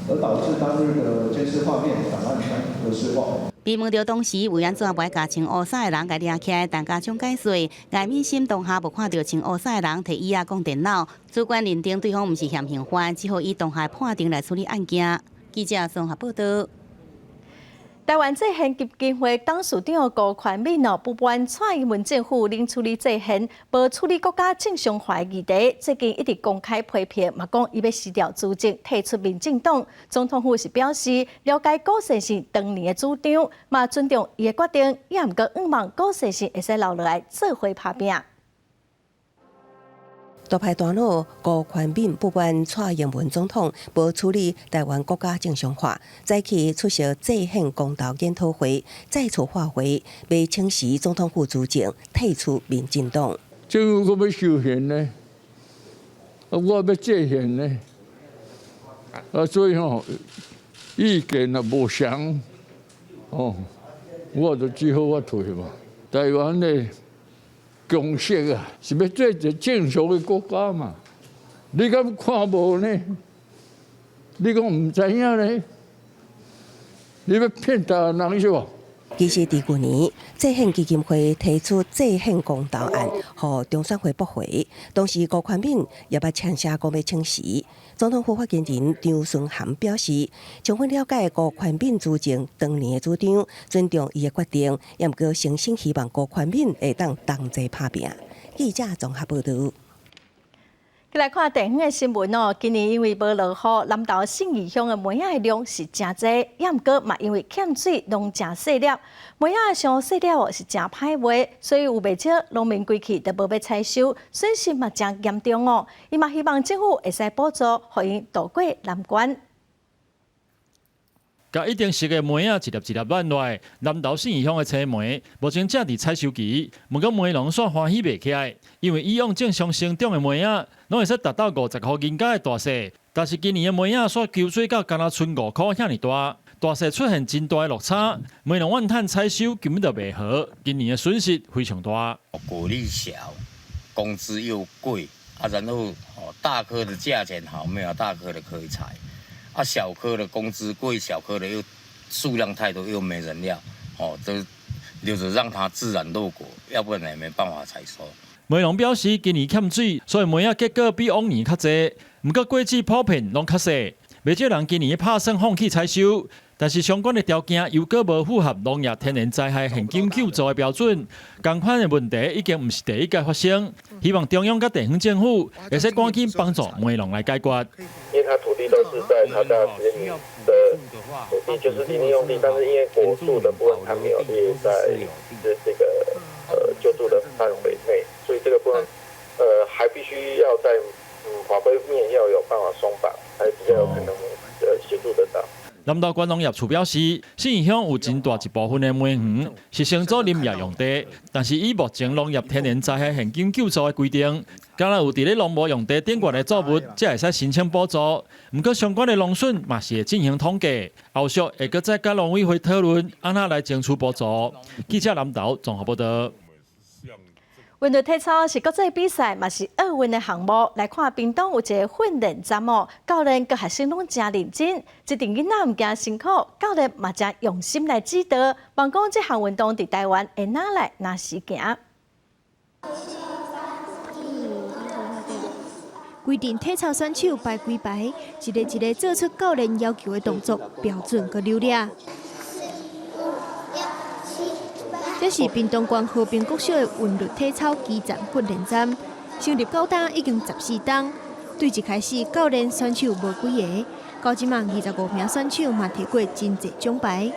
而導致當日的監視畫面檔案格式化。被問著當時為按怎無愛共穿烏衫的人共掠起來，陳家聰解釋，顏敏心當下無看著穿烏衫的人提椅仔講電腦，主觀認定對方毋是嫌刑犯，只好以當下判定來處理案件。記者綜合報道。台灣制憲基金會董事長辜寬敏哦，不滿蔡英文政府冷處理制憲，無處理國家正常化議題，最近一直公開批評，嘛講伊欲辭掉資政，退出民進黨。總統府是表示了解辜先生當年的主張，嘛尊重伊的決定，也毋過向望辜先生會使留落來做伙拍拚。獨派大佬辜寬敏不滿蔡英文總統無處理台灣國家正常化，早起出席制憲公投研討會，再次發話，欲請辭總統府資政，退出民進黨。政府閣欲修憲呢？啊，我欲制憲呢？啊，所以吼，意見也無相，哦，我就只好我退嘛。台灣的共識啊，是欲做一个正常的國家嘛？你敢看無呢？你講毋知影呢？你欲騙台灣人是無？其實，佇舊年，制憲基金會提出制憲公投案，予中選會駁回。當時辜寬敏也捌嗆聲講欲請辭。總統府發言人張惇涵表示，充分了解辜寬敏資政當年的主張，尊重伊的決定，也毋過誠心希望辜寬敏會當同齊拍拚。記者綜合報導。來看地方的新聞哦，今年因為無落雨，南投信義鄉的梅仔的量是誠濟，也毋過嘛因為欠水，攏誠細粒。梅仔傷細粒哦，是誠歹賣，所以有袂少農民規氣都無欲採收，損失嘛誠嚴重哦。伊嘛希望政府會使補助，予𪜶渡過難關。共已經熟的梅仔一粒一粒挽落來，南投信義鄉的青梅目前正佇採收期，毋過梅農煞歡喜袂起來，因為以往正常生長的梅仔，攏會使達到50箍銀仔的大細，但是今年的梅仔煞秋水到干焦賰5箍遐爾大，大細出現真大的落差，梅農怨嘆採收根本就袂好，今年的損失非常大。果粒小，工資又貴，啊，然後大顆的價錢好，沒有大顆的可以採。啊，小顆的工資貴，小顆的又數量太多，又沒人要，哦，就留著讓它自然落果，要不然也沒辦法採收。梅農表示，今年欠水，所以梅仔結果比往年較濟。毋過果子普遍攏較細，袂少人今年拍算放棄採收。但是相關的條件又閣無符合農業天然災害現金救助的標準，仝款的問題已經毋是第一擺發生。希望中央佮地方政府會使趕緊幫助梅農來解決。因為他土地都是在他家實驗的土地，就是林業用地，但是因為果樹的部分，他沒有列在這個救助的範圍內，所以這個部分還必須要在法規面要有辦法鬆綁，才比較有可能協助得到。南投縣農業處表示，信義鄉有真大一部分的梅園是承租林業用地，但是以目前農業天然災害現金救助的規定，敢若有佇咧農業用地頂懸的作物，才會使申請補助。毋過相關的農損嘛是會進行統計，後續會閣再佮農委會討論，按怎來爭取補助。記者南投綜合報導。韻律體操是國際比賽，嘛是奧運的項目。來看屏東有一个訓練站哦，教練佮學生攏誠認真，這陣囡仔毋驚辛苦，教練嘛誠用心來指導。望講這項運動佇台灣會哪來哪時行。規陣體操選手排規排，一个一个做出教練要求的動作，標準閣流利。這是屏東縣和平國小的韻律體操基層訓練站，成立到今已經14冬。對一開始教練選手無幾个，到這馬25名選手嘛提過真濟獎牌。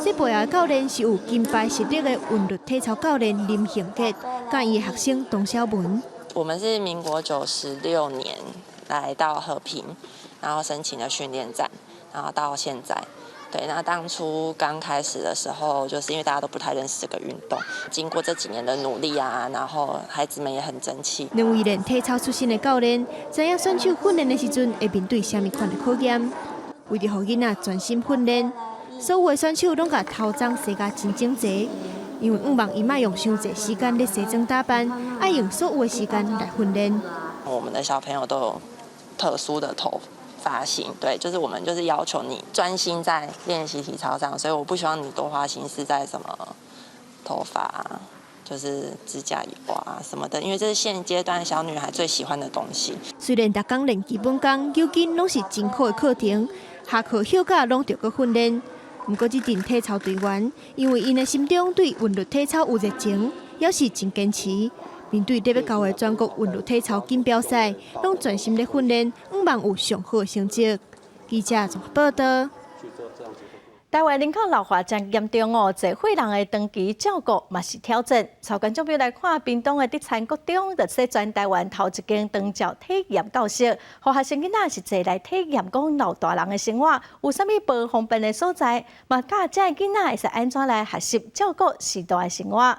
這背後的教練是有金牌實力的韻律體操教練林興傑，佮伊的學生董小文。我們是民國96年來到和平，然後申請了訓練站，然後到現在。對，那當初剛開始的時候，就是因為大家都不太認識這個運動，經過這幾年的努力啊，然後孩子們也很爭氣。兩位練體操出身的教練，知影選手訓練的時陣會面對啥物款的考驗，為著予囡仔專心訓練，所有的選手攏共頭鬃洗甲真整齊，因為向望𪜶莫用傷濟時間咧梳妝打扮，愛用所有的時間來訓練。我們的小朋友都有特殊的頭髮型，對，就是我們就是要求你專心在練習體操上，所以我不希望你多花心思在什麼頭髮，就是指甲油啊什麼的，因為這是現階段小女孩最喜歡的東西。雖然逐工練基本功、扭筋攏是真苦的課程，下課休假攏著閣訓練。毋過這陣體操隊員，因為𪜶的心中對韻律體操有熱情，猶是真堅持。面對咧欲到的全國韻律體操錦標賽，攏專心咧訓練，向望有上好的成績。記者綜合報道。台灣人口老化真嚴重哦，濟歲人的長期照顧嘛是挑戰。朝觀眾朋友來看，屏東的德田國中，就是全台灣頭一間長照體驗教室，予學生囡仔實際來體驗講老大人的生活，有啥物無方便的所在，嘛教這个囡仔會使按怎來學習照顧序大的生活。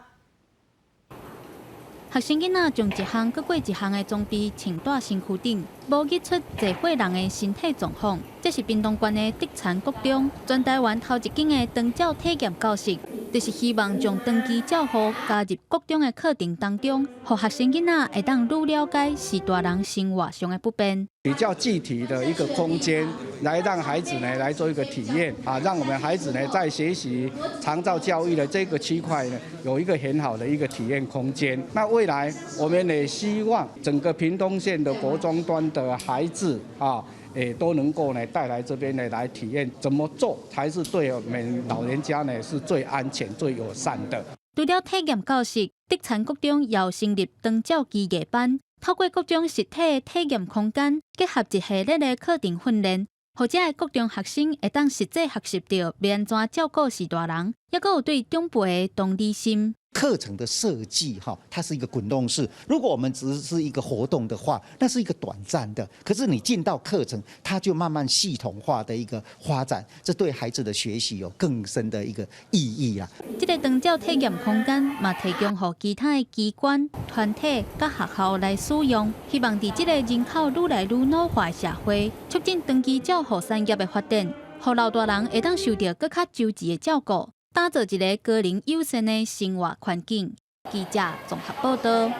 學生囡仔將一項閣過一項的裝備穿戴身軀頂，模擬出濟歲人的身體狀況。這是屏東縣的德田國中，全台灣頭一間的長照體驗教室，就是希望將長期照護加入國中的課程當中，予學生囡仔會當愈了解序大人生活上的不便。比較具體的一個空間，來讓孩子呢來做一個體驗啊，讓我們孩子呢在學習長照教育的這個區塊呢，有一個很好的一個體驗空間。那未來我們也希望整個屏東縣的國中端的孩子啊，都能夠呢帶來這邊呢來體驗，怎麼做才是對我們老人家呢是最安全、最友善的。除了體驗教室，德田國中又成立長照機藝班，透過各種實體的體驗空間，結合一系列的課程訓練，予遮的國中學生會當實際學習著欲按怎照顧序大人，猶閣有對長輩的同理心。課程的設計，哈，它是一個滾動式。如果我們只是一個活動的話，那是一個短暫的。可是你進到課程，它就慢慢系統化的一個發展，這對孩子的學習有更深的一個意義啊。這個長照體驗空間嘛，提供予其他的機關、團體佮學校來使用，希望佇這個人口愈來愈老化的社會，促進長期照護產業的發展，予老大人會當受著閣較周全的照顧。打造一个高齡友善的生活環境。記者綜合報道。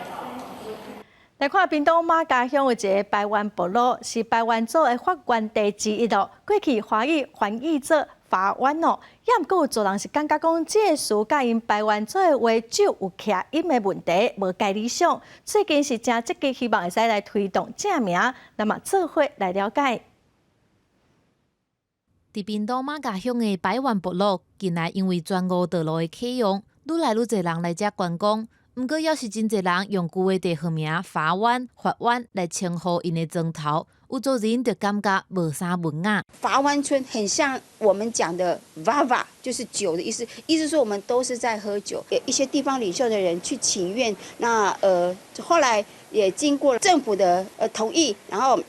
來看屏東瑪家鄉有一个排灣部落，是排灣族的發源地之一咯。過去華語翻譯做法灣哦，也毋過有族人是感覺講這个詞佮𪜶排灣族的話酒有諧音的問題，無蓋理想。最近是誠積極，希望會使來推動正名，那麼做伙來了解。佇屏東瑪家鄉的排灣部落，近來因為全澳道路的啟用，愈來愈濟人來遮觀光。毋過，猶是真濟人用舊的地方名法灣、法灣來稱呼𪜶的莊頭，有族人就感覺無啥文雅。法灣村很像我們講的 “vava”，就是酒的意思，意思說我們都是在喝酒。一些地方領袖的人去請願，那後來也經過政府的同意，然後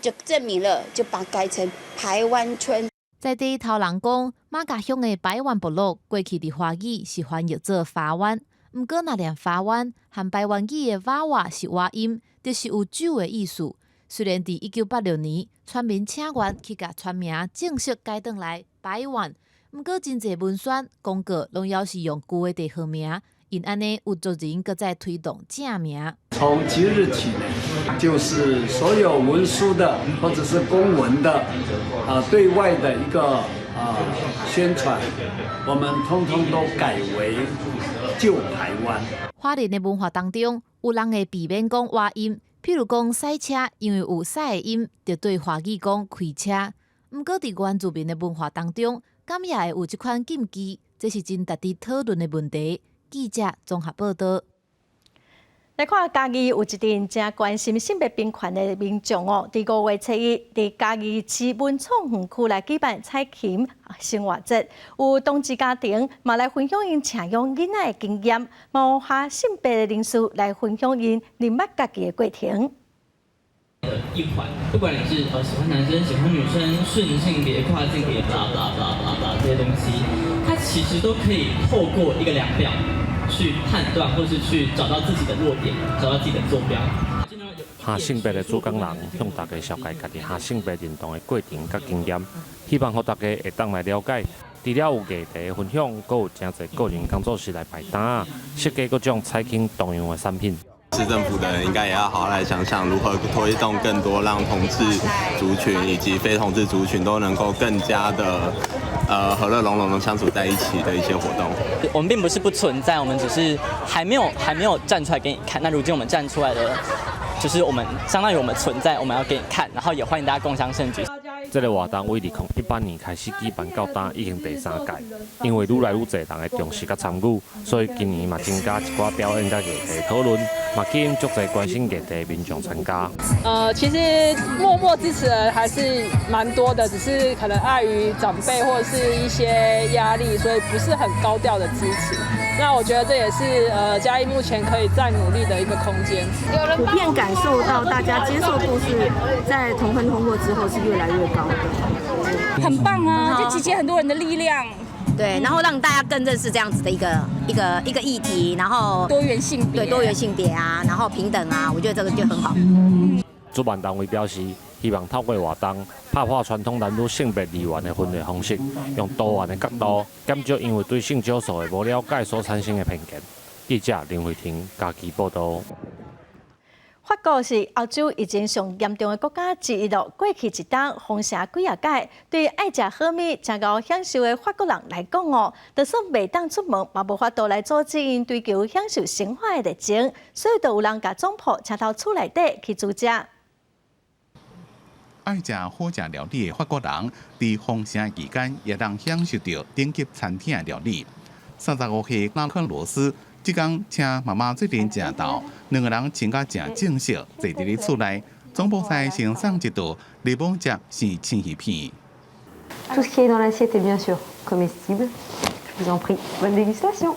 就證明了，就把改成排灣村。在地頭人講，瑪家鄉的排灣部落過去佇華語是翻譯做法灣，毋過若念法灣和排灣語的娃娃是倚音，就是有酒的意思。雖然佇1986年，村民請願去共村名正式改轉來排灣，毋過真濟文宣廣告攏猶是用舊的地方名，𪜶按呢有族人閣再推動正名。從即日起呢，就是所有文書的或者是公文的啊，對外的一個啊宣傳，我們通通都改為舊排灣。華人的文化當中，有人會避免講倚音，譬如講駛車，因為有駛的音，就對華語講開車。毋過佇原住民的文化當中，敢也會有這款禁忌，這是真值得討論的問題。記者綜合報道。來看嘉義有一陣誠關心性別平權的民眾哦，佇5月7日佇嘉義市文創園區來舉辦彩琴生活節，有同志家庭嘛來分享𪜶領養囡仔的經驗，嘛有跨性別的人士來分享𪜶認捌家己的過程。一款，不管你是喜歡男生、喜歡女生、順性別、跨性別，blah blah blah blah blah 這些東西，它其實都可以透過一個量表去判斷，或是去找到自己的落點，找到自己的坐標。跨性別的主講人向大家紹介家己跨性別認同的過程佮經驗，希望予大家會當來了解。除了有議題分享，閣有誠濟個人工作室來擺攤，設計各種彩琴同樣的產品。市政府的人應該也要好好來想想，如何推動更多讓同志族群以及非同志族群都能夠更加的和樂融融的相處在一起的一些活動。我們並不是不存在，我們只是還沒有站出來給你看。那如今我們站出來了，就是我們相當於我們存在，我們要給你看，然後也歡迎大家共襄盛舉。這个活動對2018年開始舉辦到今已經第三屆，因為愈來愈濟人的重視佮參與，所以今年嘛增加一寡表演佮議題討論，嘛吸引足濟關心議題的民眾參加。其實默默支持的人還是蠻多的，只是可能礙於長輩或者是一些壓力，所以不是很高調的支持。那我覺得這也是嘉義目前可以再努力的一個空間。普遍感受到大家接受度是在同婚通過之後是越來越高的。很棒啊，就集結很多人的力量，對，然後讓大家更認識這樣子的一個議題，然後多元性別，對多元性別啊，然後平等啊，我覺得這個就很好。主辦單位表示，希望透過活動，拍破傳統男女性別二元的分類方式，用多元的角度減少因為對性少數的無了解所產生的偏見。記者林慧婷嘉義報導。法國是歐洲疫情上嚴重的國家之一囉。過去一冬封城幾仔擺，對愛食好物、誠𠢕享受的法國人來講哦，就算袂當出門，嘛無法度來阻止𪜶追求享受生活的熱情，所以就有人共總鋪請到厝內底去煮食。愛食好食料理的法國人，佇封城期間也通享受著頂級餐廳的料理。35歲拉克羅斯，這工請媽媽做陣食豆，兩个人穿甲誠正式，坐佇咧厝內。總鋪師先送一道檸檬汁生青魚片。 Tout ce qui est dans l'assiette est bien sûr comestible. Je vous en prie, bonne dégustation.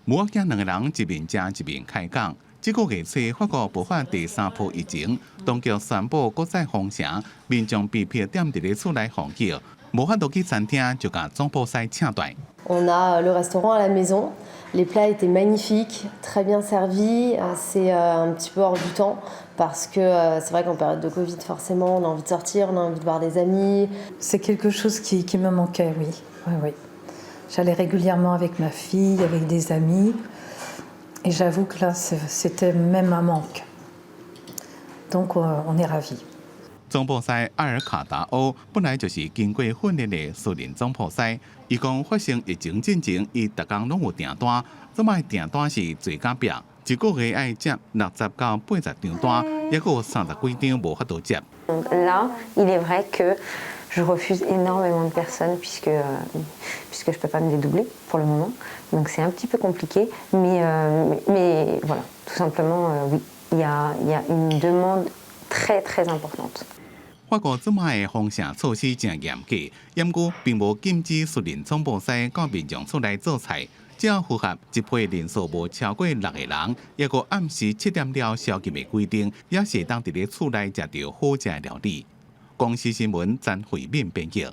母仔囝兩个人一面食一面開講。這個月初，法國爆發第三波疫情，當局宣布閣再封城，民眾被迫踮佇咧厝內防疫，無法度去餐廳，就共總鋪師請轉。 On a le restaurant à la maison. Les plats étaient magnifiques, très bien servis. C'est un petit peu hors du temps parce que c'est vrai qu'en période de Covid, forcément, on a envie de sortir, on a envie de voir des amis. C'est quelque chose qui me manquait, oui. Oui. J'allais régulièrement avec ma fille, avec des amis. Et j'avoue que là, c'était même un manque. Donc, on est ravis. 總鋪師阿爾卡達歐本來就是經過訓練的私人總鋪師。伊講發生疫情進前，伊逐工攏有訂單，這擺訂單是濟甲壁，一個月愛接60到80張單，猶閣有30幾張無法度接。 Là, il est vrai que je refuse énormément de personnes puisque je peux pas me dédoubler pour le moment. Donc c'est un petit peu compliqué, mais voilà, tout simplement, oui, il y a une demande très très importante. 法國這擺的封城措施誠嚴格，毋過並無禁止私人總鋪師到民眾厝內做菜，只要符合一批人數無超過六個人，抑閣暗時7點了宵禁的規定，也是會當佇咧厝內食著好食的料理。公視新聞詹慧敏編譯。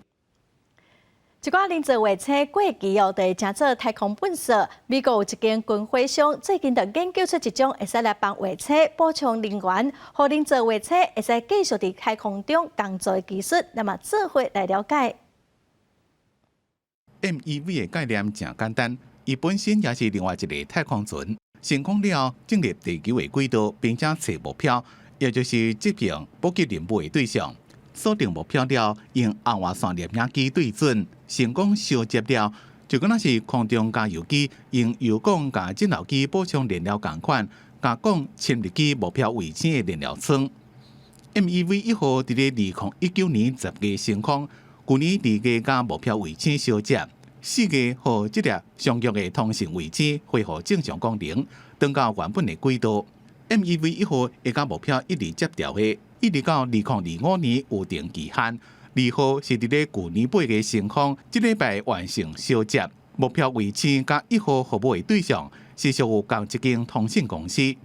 一寡人造衛星過期哦，就會成做太空糞埽。美國有一間軍火商最近就研究出一種會使來幫衛星補充能源，予人造衛星會使繼續佇太空中工作的技術，咱嘛做伙來了解。 MEV 的概念誠簡單，伊本身也是另外一个太空船，成功了進入地球的軌道，並且揣目標，也就是執行補給任務的對象。鎖定目標了，用紅外線攝影機對準，成功相接了，就敢若是空中加油機用油管共整流機補充燃料仝款，共摃侵入去目標衛星的燃料艙。MEV 1號佇咧2019年10月升空，舊年2月共目標衛星相接， 4月予這粒商用的通訊衛星恢復正常功能，轉到原本的軌道。MEV 一號會佮目標一致接調的，一直到2025年有定期限。二號是佇咧舊年八月升空，這禮拜完成燒接。目標衛星佮一號服務的對象是屬於仝一間通訊公司。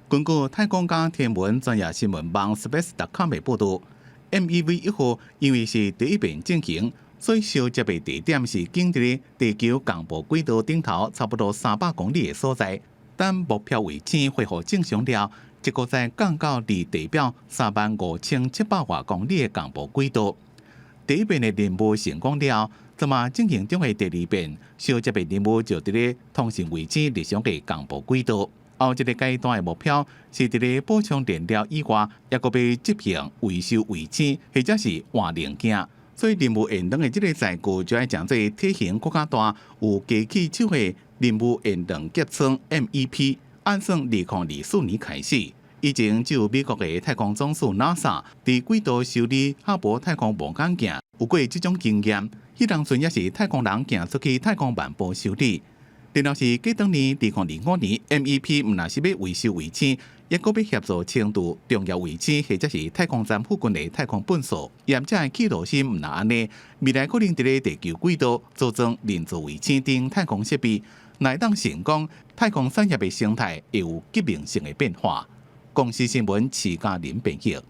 根據太空佮天文專業新聞網 Space.com 的報導，MEV 一號因為是第一遍進行，所以燒接的地點是緊佇咧地球仝部軌道頂頭差不多300公里的所在。等目標衛星恢復正常了，這閣再降到離地表35,700外公里的仝部軌道。第一遍的任務成功了，這馬進行中的第二遍燒接的任務就佇咧通訊衛星日常的仝部軌道。後一個階段的目標是佇咧補充燃料以外，抑閣欲執行維修衛星或者是換零件。所以任務延長的這個載具就愛稱做體型閣較大、有機器手的任務延長夾艙 MEP。按算2024年開始，以前只有美國的太空總署 NASA 佇軌道修理哈勃太空望遠鏡有過這種經驗。彼當陣也是太空人行出去太空漫步修理。然後是過當年2025年，MEP 毋但是欲維修衛星，抑閣欲協助清除重要衛星或者是太空站附近的太空糞掃。業者的企圖心毋但按呢，未來可能佇咧地球軌道組裝人造衛星等太空設備，若會當成功，太空產業的生態會有革命性的變化。公視新聞徐嘉玲編譯。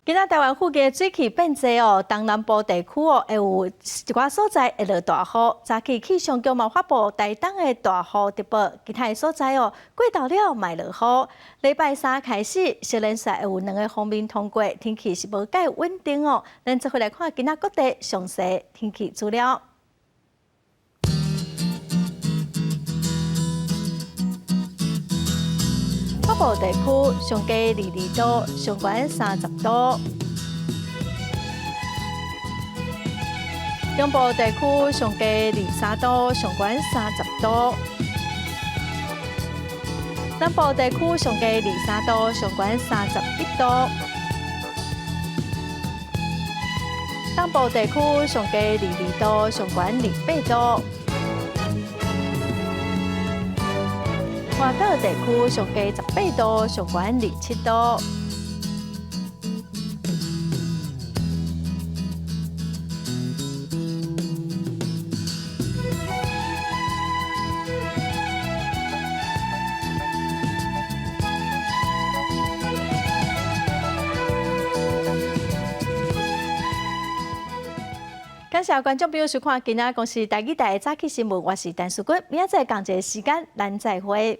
今仔台灣附近的水汽變濟哦，東南部地區哦會有一寡所在會落大雨。早起氣象局嘛發布台東的大雨特報，其他的所在哦過晝了嘛會落雨。禮拜三開始，小連續會有兩个鋒面通過，天氣是無介穩定哦。咱做伙來看今仔各地詳細天氣資料。北部地區上低22度，上懸30度；中部地區上低23度，上懸30度；南部地區上低23度，上懸31度；東部地區上低22度，上懸28度。外島地區上低18度，上懸27度。感謝觀眾朋友收看今仔公視台語台的早起新聞，我是陳淑君，明仔載仝一个時間，咱再會。